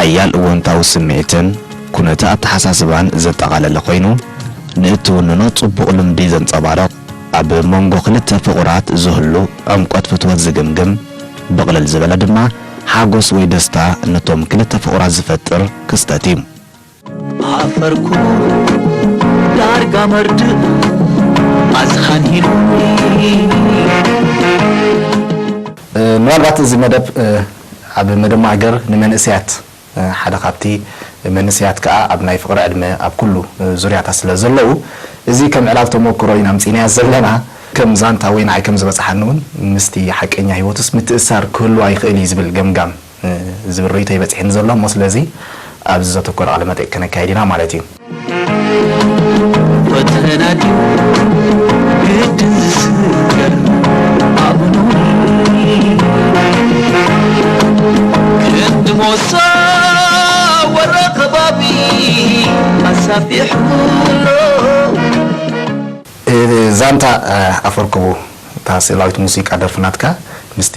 ሓያል እወንታዊ ስምዒትን ኩነተ ኣተሓሳስባን ዘጠቓለለ ኮይኑ፣ ንእትውንኖ ጽቡቕ ልምዲ ዘንጸባርቕ፣ ኣብ መንጎ ክልተ ፍቑራት ዝህሉ ዕምቆት ፍትወት ዝግምግም፣ ብቕልል ዝበለ ድማ ሓጎስ ወይ ደስታ ነቶም ክልተ ፍቑራት ዝፈጥር ክስተት እዩ። ኣፈርኩ ዳርጋ መርድእ ኣዝኻን ሂሉኒ። እ፣ ምናልባት እዚ መደብ፣ እ፣ ኣብ መደብ ማእገር ንመንእሰያት፣ እ፣ ሓደ ካብቲ መንእሰያት ከኣ ኣብ ናይ ፍቕሪ ዕድመ ኣብ ኩሉ፣ እ፣ ዙርያታት ስለ ዘለዉ፣ እዚ ከም ዕላል ተመክሮ ኢና ኣምጺእናዮ ዘለና። ከም ዛንታ ወይ ንዓይ ከም ዝበጽሓኒ እውን ምስቲ ሓቀኛ ህይወቱስ ምትእስሳር ክህልዋ ይኽእል እዩ ዝብል ገምጋም፣ እ፣ ዝብል ርእይቶ ይበጽሕኒ ዘሎ እሞ፣ ስለዚ ኣብዚ ዘተኮረ ቃለ መጠይቅ ከነካይድ ኢና ማለት እዩ። ፈተና ድዩ ግድን ዝስገር? ኣምኑኒ፣ ክንዲ ሞሳ ወረ ከባቢ ኣሳፊሑ ኣሎ። እ፣ ዛንታ፣ እ፣ ኣፈርክቡ፣ እታ ስእላዊት ሙዚቃ ደርፊ ናትካ ምስቲ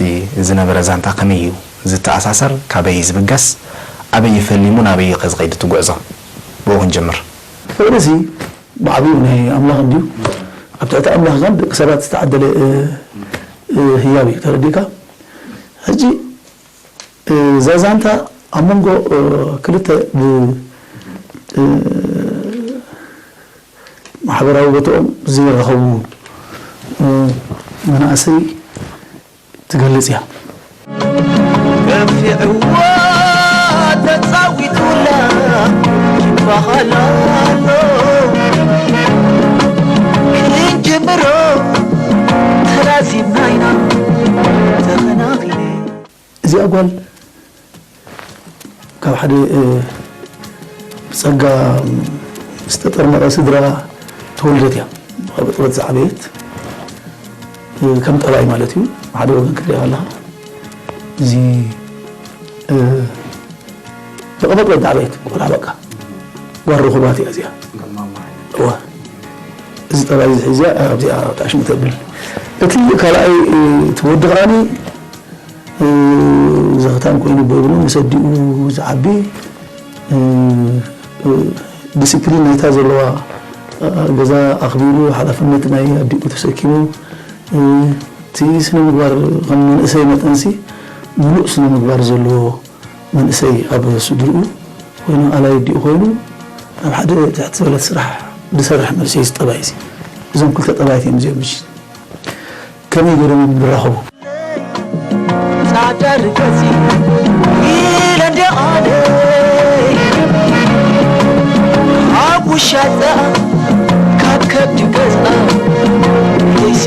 ዝነበረ ዛንታ ከመይ እዩ ዝተኣሳሰር? ካበይ እዩ ዝብገስ? ኣበይ እዩ ፈሊሙ? ናበይ እዩ ከ ዝኸይድ እቲ ጉዕዞ? ብኡ ክንጅምር። ፍቕሪ እዚ ብዓቢኡ ናይ ኣምላኽ እንድዩ። ኣብ ትሕቲ ኣምላኽ ግን ደቂ ሰባት ዝተዓደለ፣ እ፣ እ፣ ህያብ እዩ። ተረዲእካ? ሕጂ፣ እ፣ እዛ ዛንታ ኣብ መንጎ፣ እ፣ ክልተ ብ-፣ እ፣ ማሕበራዊ ቦታኦም ዘይራኸቡ፣ እ፣ መናእሰይ ትገልጽ እያ። ገፊዕዋ ተጻዊቱላ ይበሃል ኣሎ። ክንጅምሮ ተላዚብና ኢና ተኸናኺነ። እዚኣ ጓል ካብ ሓደ፣ እ፣ ብጸጋ ዝተጠርነቐ ስድራ ተወልደት እያ። ብቐበጥበት ዝዓበየት፣ እ፣ ከም ጠባይ ማለት እዩ። ሓደ ወገን ክትሪኣ ከለኻ፣ እዚ፣ እ፣ ብቐበጥበት ዝዓበየት ቆልዓ በቃ ጓል ርኹባት እያ እዚኣ። እዋ፣ እዚ ጠባይ እዚ ሒዝያ ኣብዚኣ ተኣሽሙ ተብል። እቲ ካልኣይ፣ እ፣ እቲ ወዲ ከኣኒ፣ እ፣ ዘኽታም ኮይኑ ብእግሩ ምስ ኣዲኡ ዝዓቢ፣ እ፣ እ፣ ዲሲፕሊን ናይታ ዘለዋ፣ እ፣ ገዛ ኣኽቢሩ፣ ሓላፍነት ናይ ኣዲኡ ተሰኪሙ፣ እ፣ እቲ ስነ ምግባር ከም መንእሰይ መጠንሲ፣ ምሉእ ስነ ምግባር ዘለዎ መንእሰይ ኣብ ስድርኡ ኮይኑ፣ ኣላይ ኣዲኡ ኮይኑ፣ ኣብ ሓደ ትሕት ዝበለት ስራሕ ዝሰርሕ መንእሰይ፣ እዚ ጠባይ እዚ። እዞም ክልተ ጠባያት እዮም እዚኦም፣ ምሽ-፣ ከመይ ገይሮም እዮም ዝራኸቡ? ጻዕዳ ርገጺ ኢለ እንደ ኣነ ካብ ውሻ ጸኣ ካብ ከብዲ ገዝኣ ደይሲ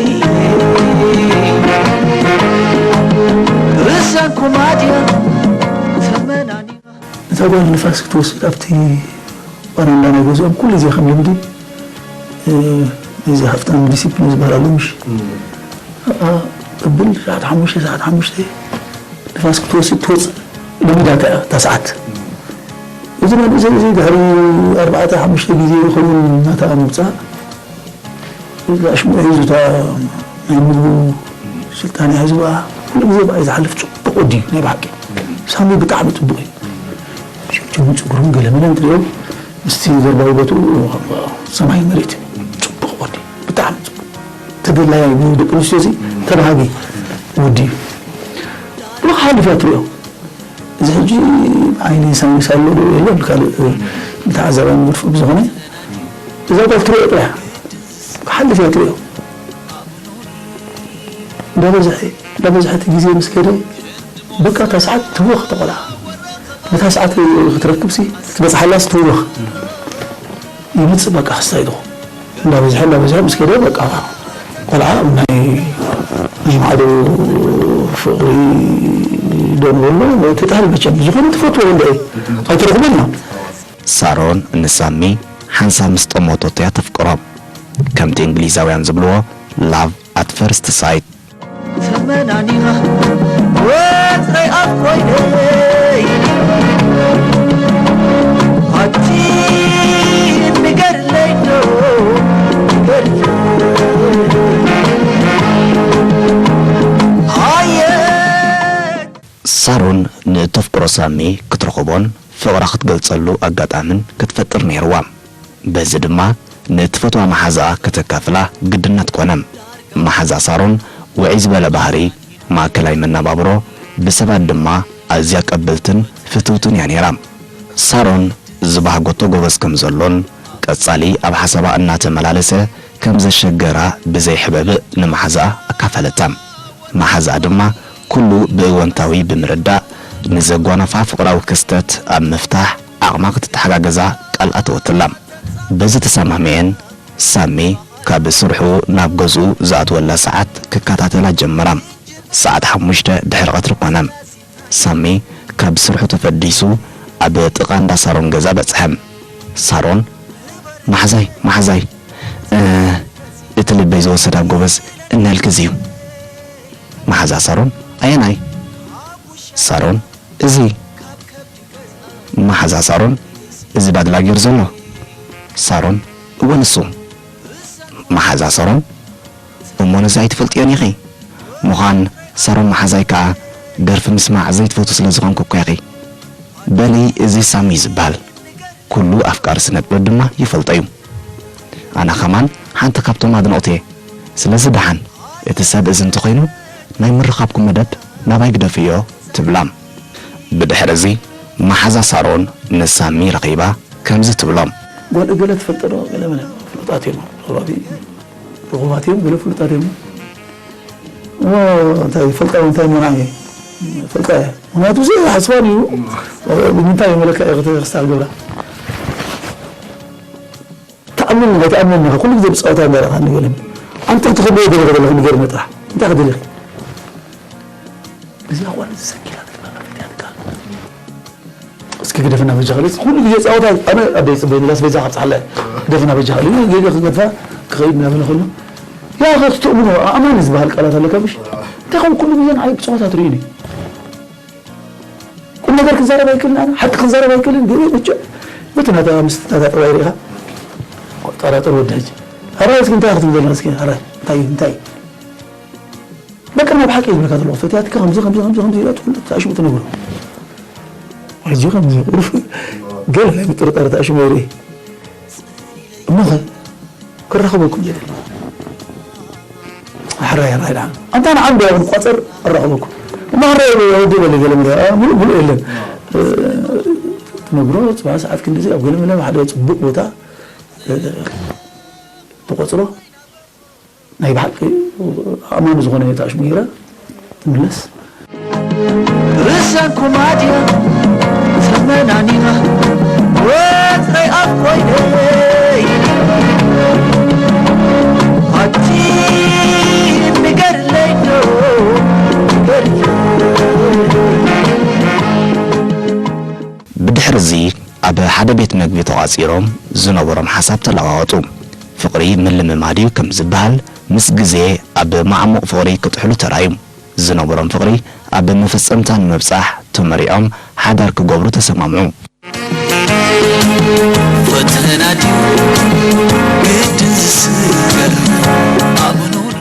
ርሰንኩማ ድያ ተመናኒኻ። እታ ጓል ንፋስ ክትወስድ ኣብቲ ባራንዳ ናይ ገዝኦም ኩሉ ግዜ ከም ልምዲ፣ እ፣ ናይዚ ሃፍታም ዲሲፕሊን ዝበሃል ኣሎ፣ ምሽ? እም። ኣብኣ ተብል ሰዓት ሓሙሽተ፣ ሰዓት ሓሙሽተ ንፋስ ክትወስድ ትወጽእ ለሚዳታ እያ እታ ሰዓት። እም። እዚ መንእሰይ እዚ ድሕሪ ኣርባዕተ ሓሙሽተ ግዜ ይኸውን ናታ ምውጻእ። ኣሽሙዕ ሒዙ እታ ናይ ምግቡ ስልጣን ሒዙ በኣ ኩሉ ግዜ በኣ እዩ ዝሓልፍ። ጽቡቕ ወዲ እዩ ናይ ብሓቂ። ሳሚ ብጣዕሚ ጽቡቕ እዩ። ሸምሸምን ጸጉሩን ገለ መለን ትሪኦ ምስቲ ገርባዊ ቦትኡ ሰማይ መሬት እዩ። ጽቡቕ ወዲ፣ ብጣዕሚ ጽቡቕ። ተደላያይ ደቂ ኣንስትዮ እዚ ተባሃጊ ወዲ እዩ። ብሎ ክሓልፍ እያ ትሪኦ። እዚ ሕጂ ብዓይኒ ሳይንስ ኣሎ ዶ የለን፣ ካልእ፣ እ፣ ንተዓዛባይ ንገድፎ ብዝኾነ፣ እዛ ጓል ትሪኦ ጥራሕ ክሓልፍ እያ ትሪኦ። እንዳበዝሐ፣ እንዳበዝሐ እቲ ግዜ ምስ ከደ፣ በቃ እታ ሰዓት ትህወኽ እታ ቆልዓ። ነታ ሰዓት ክትረክብሲ፣ ክትበጽሓላስ ትህወኽ። ይመጽእ በቃ ክስታይ ድኹ። እንዳበዝሐ፣ እንዳበዝሐ ምስ ከደ፣ በቃ፣ ቆልዓ ናይ፣ ናይ ማዕዶ ፍቕሪ ዶ ንበሎ፣ ወይ ትጥህል መቸም፣ ዝኾነ ትፈትዎ ወልደ ኣይትረኽቦን ኢና። ሳሮን ንሳሚ ሓንሳብ ምስ ጠመቶቶ እያ ተፍቅሮ። ከምቲ እንግሊዛውያን ዝብልዎ፣ love at first sight። ተመናኒኻ ወትረይ ኣብ ኮይነይ፣ ኣቲ ንገርለይ ዶ፣ ንገርለይ። ሃየ። ሳሮን ንእተፍቅሮ ሳሚ ክትረኽቦን ፍቕራ ክትገልጸሉ ኣጋጣምን ክትፈጥር ነይርዋ። በዚ ድማ ንእትፈትዋ መሓዛኣ ከተካፍላ ግድነት ኮነ። መሓዛ ሳሮን ውዕይ ዝበለ ባህሪ፣ ማእከላይ መነባብሮ፣ ብሰባት ድማ ኣዝያ ቀብልትን ፍትውትን እያ ነይራ። ሳሮን ዝባህጎቶ ጎበዝ ከም ዘሎን ቀጻሊ ኣብ ሓሳባ እናተመላለሰ ከም ዘሸገራ ብዘይ ሕብእብእ ንመሓዛኣ ኣካፈለታ። መሓዛኣ ድማ ኩሉ ብእወንታዊ ብምርዳእ ንዘጓነፋ ፍቕራዊ ክስተት ኣብ ምፍታሕ ዓቕማ ክትተሓጋገዛ ቃል ኣተወትላ። በዚ ተሰማሚዐን ሳሚ ካብ ስርሑ ናብ ገዝኡ ዝኣትወላ ሰዓት ክከታተላ ጀመራ። ሰዓት ሓሙሽተ ድሕሪ ቀትሪ ኮነ። ሳሚ ካብ ስርሑ ተፈዲሱ ኣብ ጥቓ እንዳ ሳሮን ገዛ በጽሐ። ሳሮን፣ "መሓዛይ፣ መሓዛይ፣ እ፣ እቲ ልበይ ዝወሰዳ ጎበዝ እነልክዝ እዩ።" መሓዛ ሳሮን፣ "ኣየናይ?" ሳሮን፣ "እዚ።" መሓዛ ሳሮን፣ "እዚ ባድላ ገይሩ ዘሎ?" ሳሮን፣ "እወ፣ ንሱ።" መሓዛ ሳሮን፣ "እሞ ነዚ ኣይትፈልጥዮን ኢኺ? ምዃን ሳሮን መሓዛይ ከኣ ደርፊ ምስማዕ ዘይትፈቱ ስለ ዝኾንኩ እኮ ኢኺ። በሊ፣ እዚ ሳሚ እዩ ዝበሃል። ኩሉ ኣፍቃሪ ስነ ጥበብ ድማ ይፈልጦ እዩ። ኣነ ኸማን ሓንቲ ካብቶም ኣድነቕቱ እየ። ስለዚ ደሓን፣ እቲ ሰብ እዚ እንተኾይኑ ናይ ምርኻብኩም መደብ ናባይ ግደፍዮ" ትብላ። ብድሕሪ እዚ መሓዛ ሳሮን ንሳሚ ረኺባ ከምዚ ትብሎ። ጓል እገለ ትፈልጦ ዶ? ገለ መለ ፍሉጣት እዮም። ኣብ ከባቢ ርኹባት እዮም፣ ገለ ፍሉጣት እዮም። እሞ እንታይ ፈልጣ፣ እንታይ መናዕ እየ? ፈልጣ እየ። ምኽንያቱ እዚ ሓስባ ድዩ? ብምንታይ መለክዒ ክተ-፣ ክስተዓል ገብራ? ትኣምነኒ ኣይትኣምነኒ ኢኻ። ኩሉ ግዜ ብጸወታ እንዳረኻ ንገለኒ። ኣንተ ክትኽብዮ ገለ ገለ ንገርኒ ጥራሕ። እንታይ ክትደሊ ኢኺ? እዚኣ ጓል እዚ ሰኪላ ትግባእ ፈትያ ትካል። እስኪ ግደፍና በጃኻ። ኩሉ ግዜ ጸወታ፣ ኣነ ኣደይ ጽበየኒ፣ ላስ ቤዛ ካብጽሓላ። ግደፍና በጃኻ። ጌጋ ክገድፋ ክኸይድ እናበለ ከሎ፣ ያ፣ ክትእምኖ፣ ኣእማኒ ዝበሃል ቃላት ኣለካ፣ ምሽ? እንታይ ከም ኩሉ ግዜ ንዓይ ብጸወታ ትርእዩኒ? ቁም ነገር ክዛረብ ኣይክእልን፣ ኣነ ሓቂ ክዛረብ ኣይክእልን። ገለ መቸ፣ በቲ ናታ፣ ምስ ናታ ጠባይ ርኢኻ፣ ጠራጥር ወዲ ሕጂ። ኣራይ፣ እስኪ እንታይ ክትብል ዘለና? እስኪ ኣራይ፣ እንታይ እዩ፣ እንታይ እዩ? በቃ፣ ናብ ሓቂ ዝብለካ ዘለኹ፣ ፈትያትካ ከምዚ፣ ከምዚ፣ ከምዚ፣ ከምዚ ኢላ ትኹሉ ተኣሽሙ ትነግሮ። ሕጂ ከምዚ ቁሩፍ ገለ ናይ ምጥርጣር ተኣሽሙ ይርኢ። እሞኸ ክራኸበኩም ይደሊ። ሕራይ፣ ሕራይ ደሓን። ኣንታ ንዓንዱ እውን ቋጸር ኣራኸበኩም። እሞ ሕራይ ወዲ በለ ገለ መለ፣ ኣ፣ ሙሉእ፣ ሙሉእ የለን። እ፣ ትነግሮ፣ ጽባሕ ሰዓት ክንድዚ ኣብ ገለ መለ ሓደ ጽቡቕ ቦታ፣ እ፣ ትቆጽሮ። ናይ ብሓቂ ኣማኒ ዝኾነ ተኣሽሙ ገይራ ትምለስ። ርእሰን ኮማድያ ተመናኒና ወጥረይ ኣፍ ኮይነይ ኣቲ ንገርለይ ዶ ንገርለይ። ብድሕርዚ ኣብ ሓደ ቤት መግቢ ተቋጺሮም ዝነበሮም ሓሳብ ተለዋወጡ። ፍቕሪ ምልምማድ እዩ ከም ዝበሃል፣ ምስ ግዜ ኣብ ማዕሙቕ ፍቕሪ ክጥሕሉ ተራእዩ። ዝነበሮም ፍቕሪ ኣብ መፈጸምታ ንምብጻሕ ተመሪዖም ሓዳር ክገብሩ ተሰማምዑ። ፈተና ድዩ ግድን ዝስገር? ኣምኑኒ።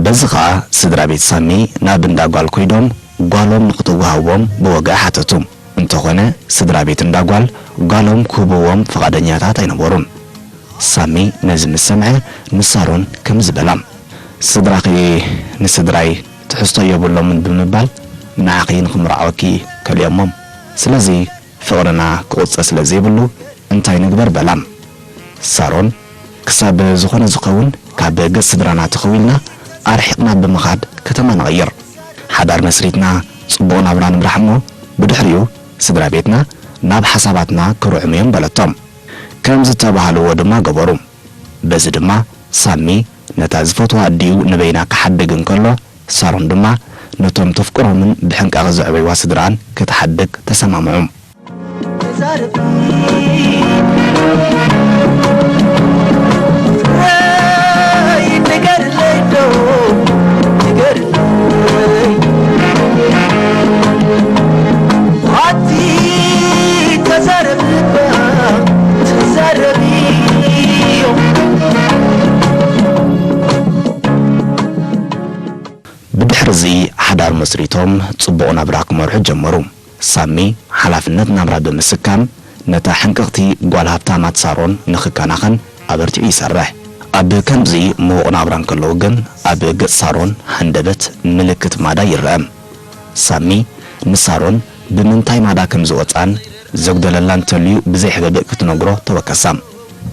በዚ ኸኣ ስድራ ቤት ሳሚ ናብ እንዳ ጓል ኮይዶም ጓሎም ንኽትወሃቦም ብወግዒ ሓተቱ። እንተኾነ ስድራ ቤት እንዳ ጓል ጓሎም ክህብዎም ፍቓደኛታት ኣይነበሩን። ሳሚ ነዚ ምስ ሰምዐ ንሳሮን ከምዚ በላ፣ "ስድራኺ ንስድራይ ትሕዝቶ የብሎምን ብምባል ንዓኺ ንኽምርዓወኪ ከሊኦሞም። ስለዚ ፍቕርና ክቑጸ ስለ ዘይብሉ እንታይ ንግበር?" በላ። ሳሮን፣ "ክሳብ ዝኾነ ዝኸውን ካብ ገጽ ስድራና ተኸዊልና ኣርሒቕና ብምኻድ ከተማ ንቕይር። ሓዳር መስሪትና ጽቡቕ ናብራ ንምራሕ እሞ ብድሕሪኡ ስድራ ቤትና ናብ ሓሳባትና ክርዕሙ እዮም" በለቶም። ከም ዝተባህልዎ ድማ ገበሩ። በዚ ድማ ሳሚ ነታ ዝፈትዋ ኣዲኡ ንበይና ክሓድግ እንከሎ፣ ሳሮን ድማ ነቶም ተፍቅሮምን ብሕንቃቐ ዘዕበይዋ ስድራኣን ክትሓድግ ተሰማምዑ። ብድሕርዚ ሓዳር መስሪቶም ጽቡቕ ናብራ ክመርሑ ጀመሩ። ሳሚ ሓላፍነት ናብራ ብምስካም፣ ነታ ሕንቅቕቲ ጓል ሃብታማት ሳሮን ንኽከናኸን ኣበርቲዑ ይሰርሕ። ኣብ ከምዚ ምዉቕ ናብራ እንከለዉ ግን፣ ኣብ ገጽ ሳሮን ሃንደበት ምልክት ማዳ ይርአ። ሳሚ ንሳሮን ብምንታይ ማዳ ከም ዝወጽኣን ዘጉደለላ እንተልዩ ብዘይ ሕብእብእ ክትነግሮ ተወከሳ።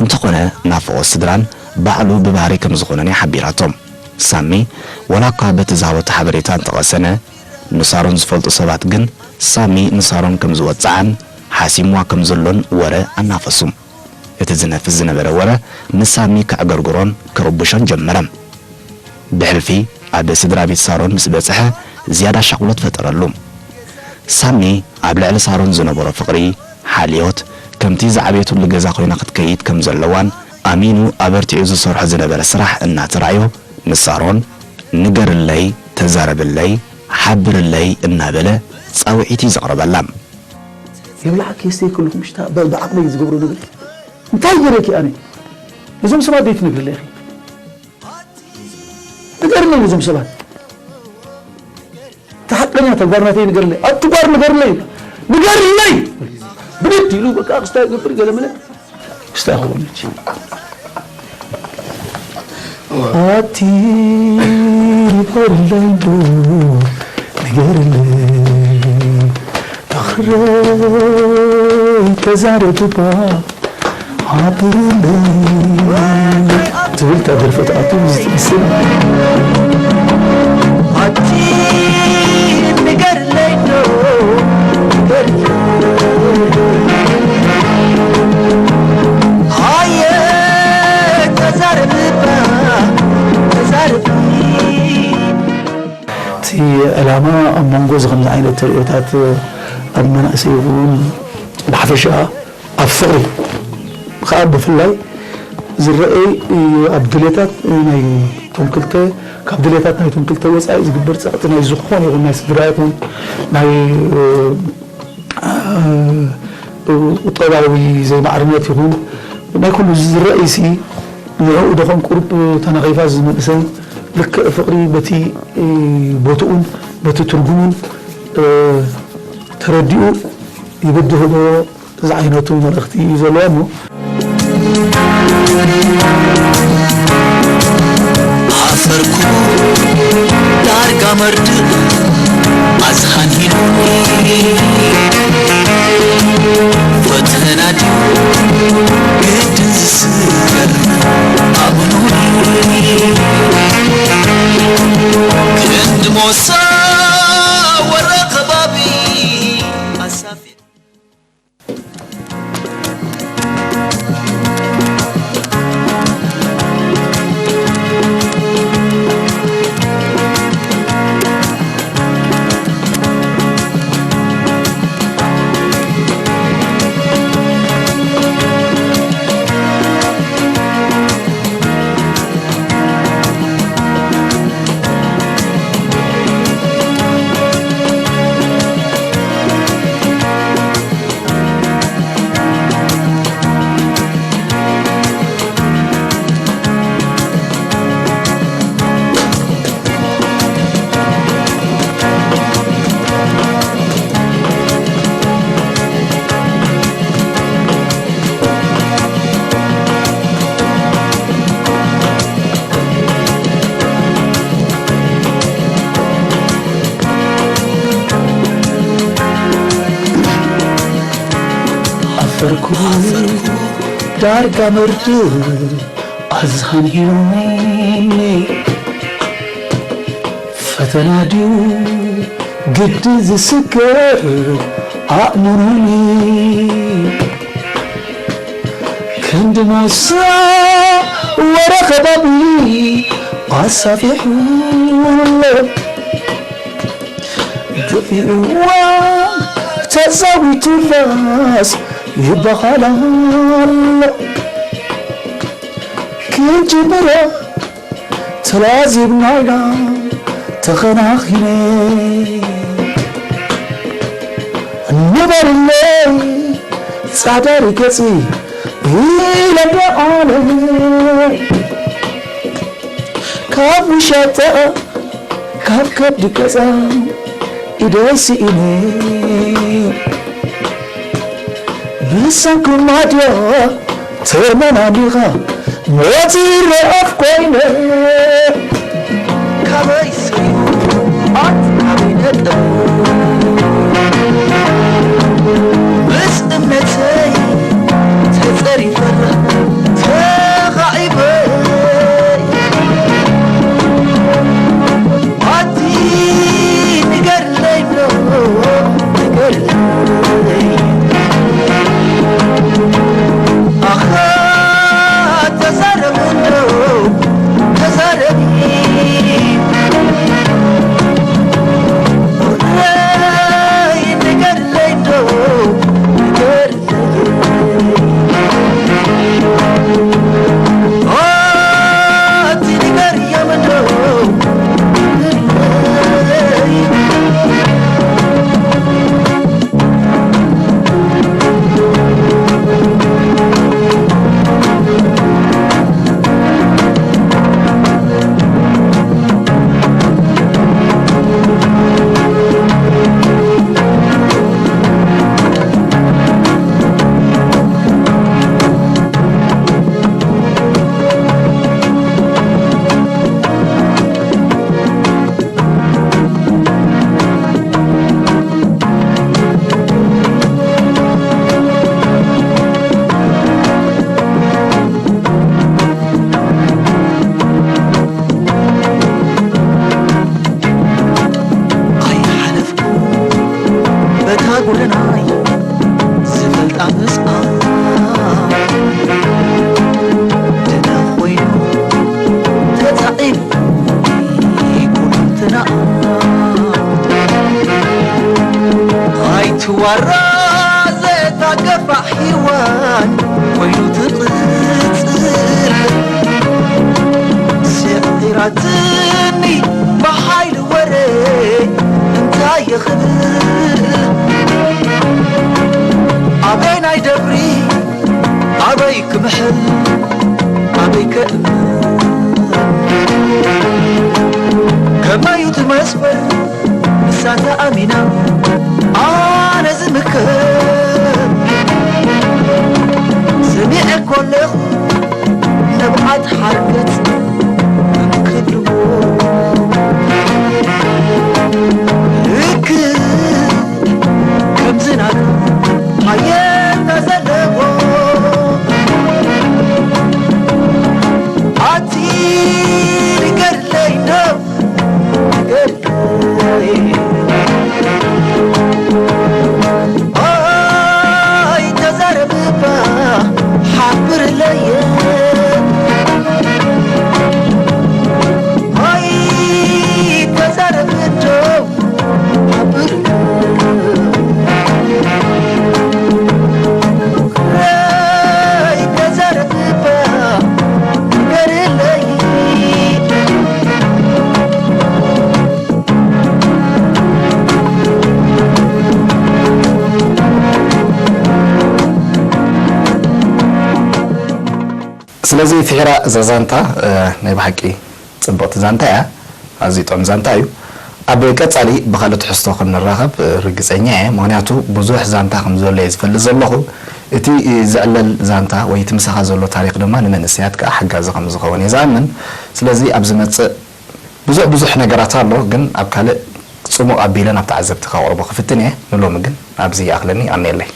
እንተኾነ ናፍቖት ስድራን ባዕሉ ብባህሪ ከም ዝኾነን እያ ሓቢራቶ። ሳሚ ወላ እኳ በቲ ዝሃበቶ ሓበሬታ እንተቐሰነ፣ ንሳሮን ዝፈልጡ ሰባት ግን ሳሚ ንሳሮን ከም ዝወጽዓን ሓሲምዋ ከም ዘሎን ወረ ኣናፈሱ። እቲ ዝነፍስ ዝነበረ ወረ ንሳሚ ከዕገርግሮን ክርብሾን ጀመረ። ብሕልፊ ኣብ ስድራ ቤት ሳሮን ምስ በጽሐ ዝያዳ ሻቕሎት ፈጠረሉ። ሳሚ ኣብ ልዕሊ ሳሮን ዝነበሮ ፍቕሪ፣ ሓልዮት፣ ከምቲ ዝዓበየትሉ ገዛ ኮይና ክትከይድ ከም ዘለዋን ኣሚኑ ኣበርቲዑ ዝሰርሖ ዝነበረ ስራሕ እናተራእዮ ንሳሮን ንገርለይ፣ ተዛረብለይ፣ ሓብርለይ እናበለ ጻውዒት እዩ ዘቕርበላ። የብልዓኪ የስተይ ከለኹ ምሽታ ብ- ብዓቕመይ ዝገብሮ ነገር እንታይ ገይረኪ ኣነ ነዞም ሰባት ዘይትነግርለይ ኢኺ ንገርለይ ነዞም ሰባት እቲ ሓቀኛ ተግባር ናተይ ንገርለይ ኣቲ ጓል ንገርለይ ንገርለይ ብድድ ኢሉ በቃ ክስታይ ይገብር ገለመለ ክስታይ ክኸውን ኣቲ ንገርለይ ዶ ንገርለይ ተኽረይ ተዛረብባ ሓብርለይ ትብል እታ ደርፊ ትኣቱ ትምስል ኣቲ ንገርለይ ዶ ንገርለይ ሃየ ተዛረብባ ተዛረቢ እቲ ዕላማ ኣብ መንጎ እዚ ከምዚ ዓይነት ተርእዮታት ኣብ መናእሰይ እውን ብሓፈሻ ኣብ ፍቕሪ ከዓ ብፍላይ ዝረኣይ ኣብ ድሌታት ናይ ቶም ክልተ ካብ ድሌታት ናይቶም ክልተ ወፃኢ ዝግበር ፀቕጢ ናይ ዝኾነ ይኹን ናይ ስድራ ይኹን ናይ ቁጠባዊ ዘይማዕርነት ይኹን ናይ ኩሉ ዝረኣይሲ ንዕኡ ዶ ከም ቁሩብ ተነቒፋ እዚ መንእሰይ ልክዕ ፍቕሪ በቲ ቦትኡን በቲ ትርጉሙን ተረዲኡ ይብድሆ ዶ ዝዓይነቱ መልእኽቲ እዩ ዘለዋ እሞ ሓፈርኩ ዳርጋ መርድእ ኣዝሃንሂኑኒ ፈተና ድዩ ግድን ዝስገር ኣምኑኒ ክንዲ ሞሳ ወረ ከባቢ ኣሳፊ ኣፈርኩ ዳርጋ መርድእ ኣዝሃንሂኑኒ ፈተና ድዩ ግዲ ዝስገር ኣእምሮኒ ክንዲ ሞሳ ወረ ከባቢ ኣሳፊሑ ኣሎ ድፊእዋ ተዛዊቱ ፋስ ይበሃል ኣሎ ክንጅምሮ ተላዚብና ኢና ተኸናኺነ ንበርለይ ጻዕዳ ርገጺ ኢለና ኣለ ካብ ውሻጠ ካብ ከብዲ ገዛ ደስ ኢኒ ብሰንኩማ ድዮ ተመናኒኻ ሞት ይረኣፍ ኮይነ ካበይ ስሪቡ ኣት ካበይ ነጠቡ ምስ እምነተይ ተጸሪፈ ተኻዒበ ኣቲ ንገርለይ ዶ ንገርለይ ኣኻ ተዛረብ እንዶ ተዛረቢ ቁረይ ንገርለይ ዶ ንገርለይ ኣቲ ንገርዮም እንዶ ኣይሓለፍኩ በታ ጎደናይ ዝፈልጣ ምስኣ ደና ኮይኑ ተጻዒኑ ኩሉ ትናኣ ኣይትዋራ ዘታ ገፋሕ ሂዋን ኮይኑ ትቕጽል ስዒራትኒ ብሓይሊ ወረ እንታይ ይኽብል ኣበይ ናይ ደብሪ ኣበይ ክምሕል ኣበይ ከእምን ከመዩ ትመስፈር ንሳ ተኣሚና ኣነ ዝምከር ሰሚዐ ኮለኹ ንብዓት ሓርገጽ እንክብልዎ ልክዕ ከምዚ ናቱ ሓየት ተዘለዎ ኣቲ ንገርለይ ዶ ንገርለይ ኣይ ተዛረብ እባ ሓብርለየ ኣይ ተዛረብ እንዶ ሓብርለየ ኣይ ተዛረብ እባ ንገርለይ ስለዚ ፍሒራ እዛ ዛንታ ናይ ብሓቂ ጽብቕቲ ዛንታ እያ። ኣዝዩ ጥዑም ዛንታ እዩ። ኣብ ቀጻሊ ብኻልእ ትሕዝቶ ክንራኸብ ርግጸኛ እየ። ምኽንያቱ ብዙሕ ዛንታ ከም ዘሎ እየ ዝፈልጥ ዘለኹ። እቲ ዝዕለል ዛንታ ወይ እቲ ምሳኻ ዘሎ ታሪኽ ድማ ንመንእሰያት ከኣ ሓጋዚ ከም ዝኸውን እየ ዝኣምን። ስለዚ ኣብ ዝመጽእ ብዙሕ ብዙሕ ነገራት ኣሎ፣ ግን ኣብ ካልእ ጽሙቕ ኣቢለ ናብ ተዓዘብቲ ከቕርቦ ክፍትን እየ። ንሎሚ ግን ኣብዚ ይኣኽለኒ። የቐንየለይ።